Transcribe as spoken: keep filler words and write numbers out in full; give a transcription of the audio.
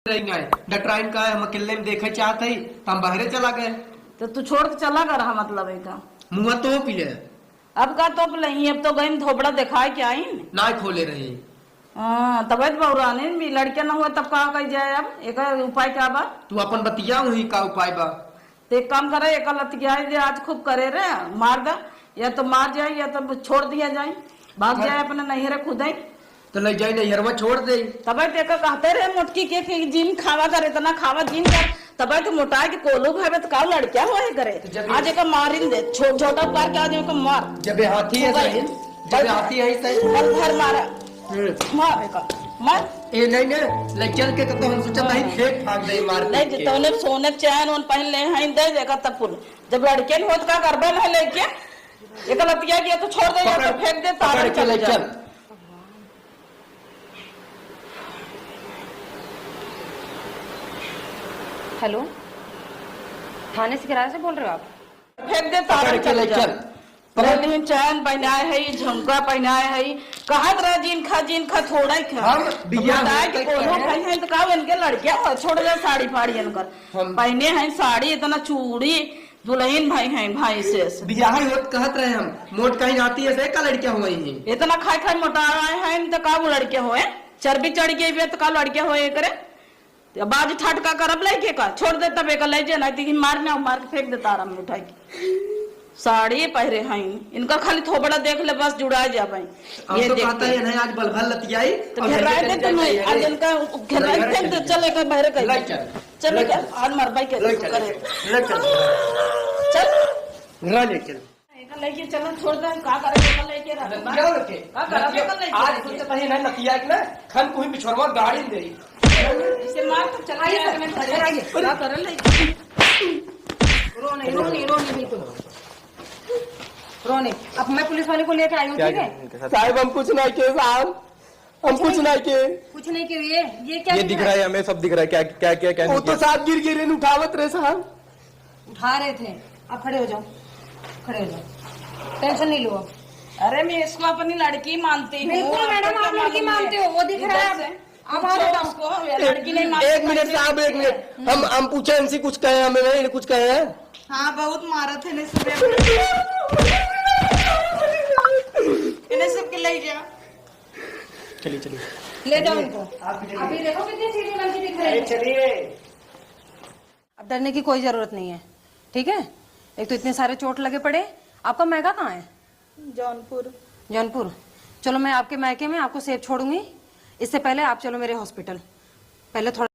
रही है, डटराइन का है, हम अकेले में देखे चाहत हई, त हम बाहरे चला गए। तो तू छोड़ के चला गए रहा, मतलब है का? मुँह तो पी ले। अब का तोप लेही, अब तो गई थोबड़ा देखाए के आई। ना खोले रही। हाँ, तब तो बौराने भी लड़के न हुए, तब का कही जाए? अब एक उपाय का बा? तू अपन बतिया, वही का उपाय बा? ते एक काम करे, एक लतियाए दे, आज खूब करे रे, मार दे, या तो मार जाए या तो छोड़ दिया जाए, भाग हाँ। जाए अपने नैहरे खुदे। तो ले जाए नैहरवा छोड़ दे। तबे ते का कहते रहे मोटकी के कि जिन खावा कर, इतना खावा जिन कर, तबे तो मोटा के कोलू भावे तो का लड़किया होए करे। तो जब आज एक मारिन दे, छो-, छोटा उतार के आज एक मार। जब ये हाथी है तू सही, जब ये हाथी है सही। बल भर मारा। हम्म। मार बेटा, मार। ए, नहीं, नहीं, ले चल के तो हम सोचा नहीं, हाँ। फेंक फांक दे मार नहीं, के। जितने सोने के चैन उन पहन ले हैं, दे देगा तब कुल। जब लड़के नहीं होत का करबे नहीं लेके, एक लतिया गया तो छोड़ दे, या तो पकड़, फेंक दे, तार पकड़ के चले ले जा। चल। हेलो, थाने से, किराए से बोल रहे हो आप? फेंक दे, तार पकड़ के चले ले जा। चल। पकड़। लेकिन चैन पहनाए है, झुमका पहनाए है, कहत रहा, "जिन खा, जिन खा, थोड़ा ही खा।" हम बियाह बताए होते कि कोनो कहे। भाई हैं तो का इनके लड़कियां हो, छोड़ दे साड़ी फाड़ी इनकर। हम पहने हैं साड़ी, इतना चूड़ी, दुल्हन भाई हैं, भाई से। बियाह होत कहत रहे हम, मोट कहीं जाती है से का लड़कियां हो गई हैं? इतना खाए खाए मोटा आए हैं तो का वो लड़के होए? चर्बी चढ़ गई बे तो का लड़के होए करे? अब आज ठटका करब लइके का, छोड़ दे तब एक ले जे, नहीं तो मार में मार के फेंक देता आराम में उठा के। साड़ी पहरे हैं, इनका खाली थोबड़ा देख ले, बस जुड़ा जाबे। हम ये तो देख कहता के। है, नहीं, आज बलभल लतियाई, तो और घेराए लड़के दे तो नहीं, जाए। आज इनका घेराए दे तो चल, एक बाहर कहीं। ले चल। चल, ले ले चल। चल, आज मरबाई के ले तू चल। करे। ले चल। चल। रा ले चल। एका लेके चलो, छोड़ दे, का करे, एका लेके रख। नतिया लेके। का करे, एका लेके आज रख। सोचे पहले ना नतिया के ना, खन कोई पिछोरवा गाड़ी में दे। इसे मार तो चला आइए, गया, मैं खड़े आइए। का करे लेके। रो नहीं, रो नहीं, रो नहीं, बिल्कुल। रो नहीं। अब मैं पुलिस वाले को लेके आई हूँ, क्या ठीक है? क्या? साहब, हम कुछ नहीं किए साहब, हम कुछ नहीं किए। कुछ नहीं किए। ये, ये क्या ये दिख रहा है? हमें सब दिख रहा है, क्या, क्या, क्या, क्या वो नहीं तो किया। साहब गिर गिर उठावत रहे साहब। उठा रहे थे। आप खड़े हो जाओ, खड़े हो जाओ, टेंशन नहीं लो। अरे, मैं इसको अपनी लड़की मानती हूँ। बिल्कुल मैडम, आप लड़की मानते हो, वो दिख रहा है। आप आ जाओ। उसको, ये लड़की नहीं मानती। एक मिनट साहब, एक मिनट। हम, हम पूछे इनसे, कुछ कहे हमें नहीं, कुछ कहे हैं? हाँ, बहुत मारा थे इन्हें सुबह। इन्हें सबके ले गया। चलिए, चलिए। ले जाओ इनको। आप भी देखो कितनी सीढ़ी बन के दिख रही है। चलिए। अब डरने की कोई जरूरत नहीं है, ठीक है? एक तो इतने सारे चोट लगे पड़े। आपका मायका कहाँ है? जौनपुर। जौनपुर। चलो, मैं आपके मायके में आपको सेफ छोड़ूंगी। इससे पहले आप चलो मेरे हॉस्पिटल। पहले थोड़ा